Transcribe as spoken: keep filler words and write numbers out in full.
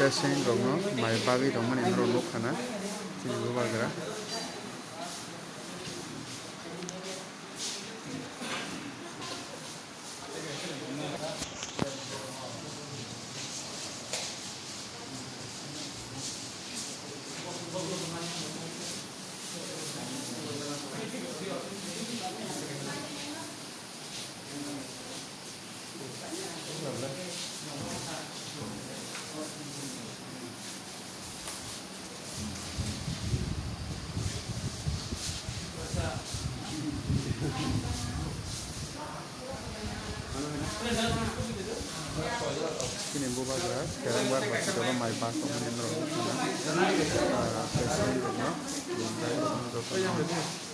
Patient rokno mai bagwi tongmani norok nukha na chini bubagra. Chini bubagra Kerengbar hospital o mai bak tongmani norok nukha na, ah, patient rokno, jotono.